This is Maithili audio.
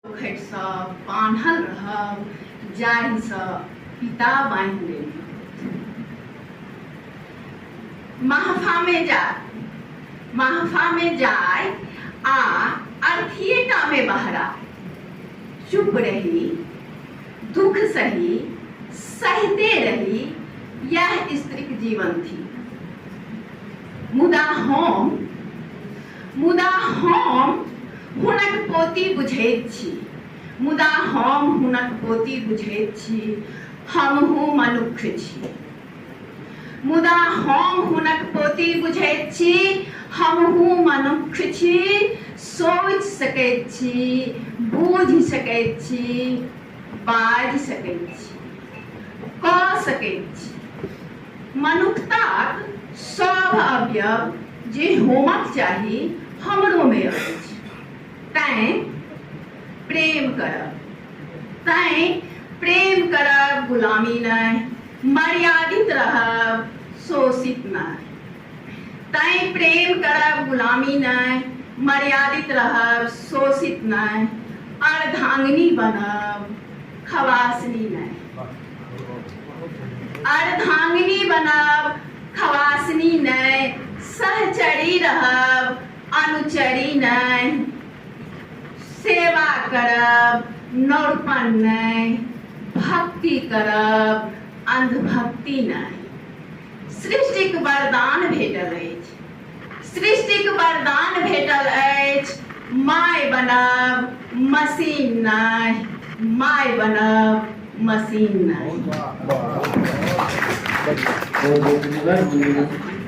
चौखटिसँ बान्हल रहब जाहिसँ पिता बान्हि लेने महफामे जा महफामे जाय आ अर्थिएटामे बहरा चुप रही, दुख सही, सहिते रही, यैह स्त्रीक जीवन थिक। मुदा हम मुदा हम हुनक पोती बुझैत छी, मुदा हम हुनक पोती बुझैत छी, हमहूँ मनुक्ख छी। मुदा हम हुनक पोती बुझैत छी, हमहूँ मनुक्ख छी, सोचि सकैत छी, बूझि सकैत छी, बाजि सकैत छी, कऽ सकैत छी। मनुखताक सभ अवयव जे होमक चाही हमरोमे अछि। तैँ प्रेम करब, तैँ प्रेम करब गुलामी नहि, मर्यादित रहब शोषित नहि। तैँ प्रेम करब गुलामी नहि, मर्यादित रहब शोषित नहि, अर्धांगिनी बनब खवासनी नहि, अर्धांगिनी बनब खवासनी नहि, सहचरी रहब अनुचरी नहि, सेवा करब नौरपन नहि, भक्ति करब अंधभक्ति नहि। सृष्टिक वरदान भेटल अछि, सृष्टिक वरदान भेटल अछि, माय बनब मशीन नहि, माय बनब मशीन नहि। बहुत बहुत धन्यवाद।